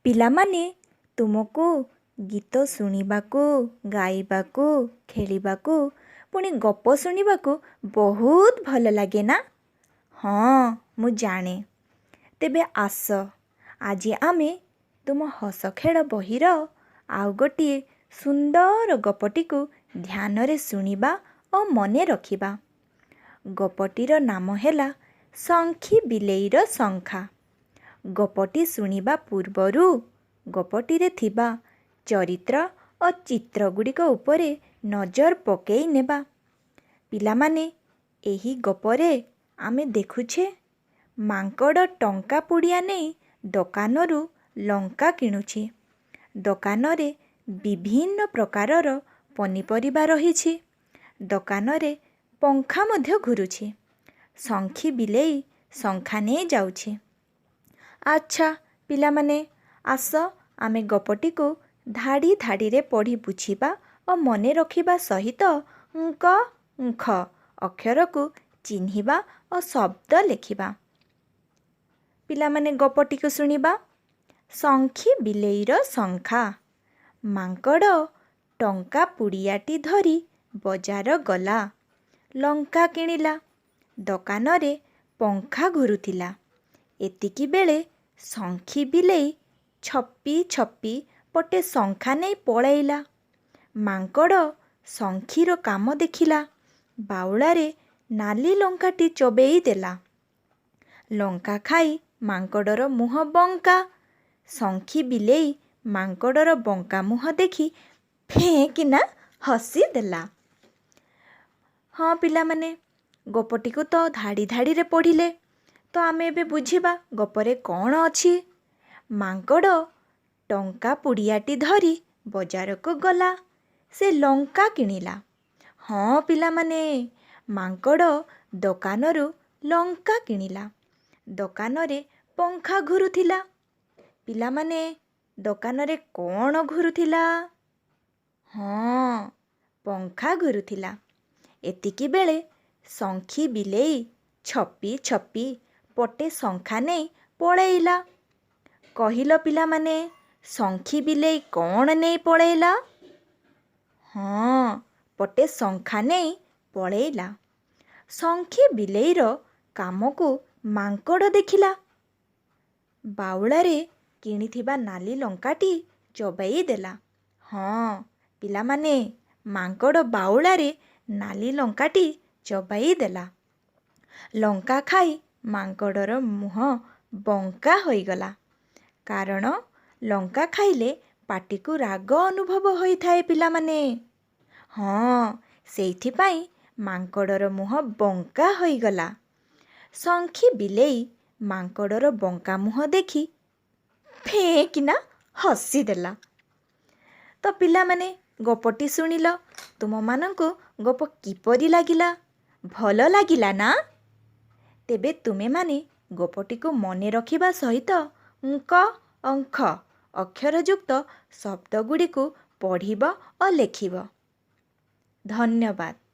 ପିଲାମାନେ, ତୁମକୁ ଗୀତ ଶୁଣିବାକୁ, ଗାଇବାକୁ, ଖେଳିବାକୁ, ପୁଣି ଗପ ଶୁଣିବାକୁ ବହୁତ ଭଲ ଲାଗେ ନା? ହଁ, ମୁଁ ଜାଣେ। ତେବେ ଆସ, ଆଜି ଆମେ ତୁମ ହସ ଖେଳ ବହିର ଆଉ ଗୋଟିଏ ସୁନ୍ଦର ଗପଟିକୁ ଧ୍ୟାନରେ ଶୁଣିବା ଓ ମନେ ରଖିବା। ଗପଟିର ନାମ ହେଲା ଶଙ୍ଖୀ ବିଲେଇର ଶଙ୍ଖା। ଗପଟି ଶୁଣିବା ପୂର୍ବରୁ ଗପଟିରେ ଥିବା ଚରିତ୍ର ଓ ଚିତ୍ରଗୁଡ଼ିକ ଉପରେ ନଜର ପକେଇ ନେବା। ପିଲାମାନେ, ଏହି ଗପରେ ଆମେ ଦେଖୁଛେ ମାଙ୍କଡ଼ ଟଙ୍କା ପୁଡ଼ିଆ ନେଇ ଦୋକାନରୁ ଲଙ୍କା କିଣୁଛି। ଦୋକାନରେ ବିଭିନ୍ନ ପ୍ରକାରର ପନିପରିବା ରହିଛି। ଦୋକାନରେ ପଙ୍ଖା ମଧ୍ୟ ଘୁରୁଛି। ଶଙ୍ଖୀ ବିଲେଇ ଶଙ୍ଖା ନେଇ ଯାଉଛି। ଆଚ୍ଛା ପିଲାମାନେ, ଆସ ଆମେ ଗପଟିକୁ ଧାଡ଼ି ଧାଡ଼ିରେ ପଢ଼ି ବୁଝିବା ଓ ମନେ ରଖିବା ସହିତ ଙ୍କ, ଙ୍ଖ ଅକ୍ଷରକୁ ଚିହ୍ନିବା ଓ ଶବ୍ଦ ଲେଖିବା। ପିଲାମାନେ, ଗପଟିକୁ ଶୁଣିବା। ଶଙ୍ଖୀ ବିଲେଇର ଶଙ୍ଖା। ମାଙ୍କଡ଼ ଟଙ୍କା ପୁଡ଼ିଆଟି ଧରି ବଜାର ଗଲା। ଲଙ୍କା କିଣିଲା। ଦୋକାନରେ ପଙ୍ଖା ଘୁରୁଥିଲା। ଏତିକିବେଳେ ଶଙ୍ଖୀ ବିଲେଇ ଛପି ଛପି ପଟେ ଶଙ୍ଖା ନେଇ ପଳେଇଲା। ମାଙ୍କଡ଼ ଶଙ୍ଖୀର କାମ ଦେଖିଲା। ବାଉଳାରେ ନାଲି ଲଙ୍କାଟି ଚୋବେଇ ଦେଲା। ଲଙ୍କା ଖାଇ ମାଙ୍କଡ଼ର ମୁହଁ ବଙ୍କା। ଶଙ୍ଖୀ ବିଲେଇ ମାଙ୍କଡ଼ର ବଙ୍କା ମୁହଁ ଦେଖି ଫେଁ କିନା ହସିଦେଲା। ହଁ ପିଲାମାନେ, ଗପଟିକୁ ତ ଧାଡ଼ି ଧାଡ଼ିରେ ପଢ଼ିଲେ, ତ ଆମେ ଏବେ ବୁଝିବା ଗପରେ କ'ଣ ଅଛି। ମାଙ୍କଡ଼ ଟଙ୍କା ପୁଡ଼ିଆଟି ଧରି ବଜାରକୁ ଗଲା। ସେ ଲଙ୍କା କିଣିଲା। ହଁ ପିଲାମାନେ, ମାଙ୍କଡ଼ ଦୋକାନରୁ ଲଙ୍କା କିଣିଲା। ଦୋକାନରେ ପଙ୍ଖା ଘୁରୁଥିଲା। ପିଲାମାନେ, ଦୋକାନରେ କ'ଣ ଘୁରୁଥିଲା? ହଁ, ପଙ୍ଖା ଘୁରୁଥିଲା। ଏତିକି ବେଳେ ଶଙ୍ଖୀ ବିଲେଇ ଛପି ଛପି ପଟେ ଶଙ୍ଖା ନେଇ ପଳେଇଲା। କହିଲ ପିଲାମାନେ, ଶଙ୍ଖୀ ବିଲେଇ କ'ଣ ନେଇ ପଳେଇଲା? ହଁ, ପଟେ ଶଙ୍ଖା ନେଇ ପଳେଇଲା। ଶଙ୍ଖୀ ବିଲେଇର କାମକୁ ମାଙ୍କଡ଼ ଦେଖିଲା। ବାଉଳାରେ କିଣିଥିବା ନାଲି ଲଙ୍କାଟି ଚୋବେଇ ଦେଲା। ହଁ ପିଲାମାନେ, ମାଙ୍କଡ଼ ବାଉଳାରେ ନାଲି ଲଙ୍କାଟି ଚୋବାଇ ଦେଲା। ଲଙ୍କା ଖାଇ ମାଙ୍କଡ଼ର ମୁହଁ ବଙ୍କା ହୋଇଗଲା। କାରଣ ଲଙ୍କା ଖାଇଲେ ପାଟିକୁ ରାଗ ଅନୁଭବ ହୋଇଥାଏ ପିଲାମାନେ। ହଁ, ସେଇଥିପାଇଁ ମାଙ୍କଡ଼ର ମୁହଁ ବଙ୍କା ହୋଇଗଲା। ଶଙ୍ଖୀ ବିଲେଇ ମାଙ୍କଡ଼ର ବଙ୍କା ମୁହଁ ଦେଖି ଫେଁ କିନା ହସିଦେଲା। ତ ପିଲାମାନେ, ଗପଟି ଶୁଣିଲ, ତୁମମାନଙ୍କୁ ଗପ କିପରି ଲାଗିଲା? ଭଲ ଲାଗିଲା ନା? ତେବେ ତୁମେମାନେ ଗପଟିକୁ ମନେ ରଖିବା ସହିତ ଙ୍କ, ଙ୍ଖ ଅକ୍ଷରଯୁକ୍ତ ଶବ୍ଦଗୁଡ଼ିକୁ ପଢ଼ିବ ଓ ଲେଖିବ। ଧନ୍ୟବାଦ।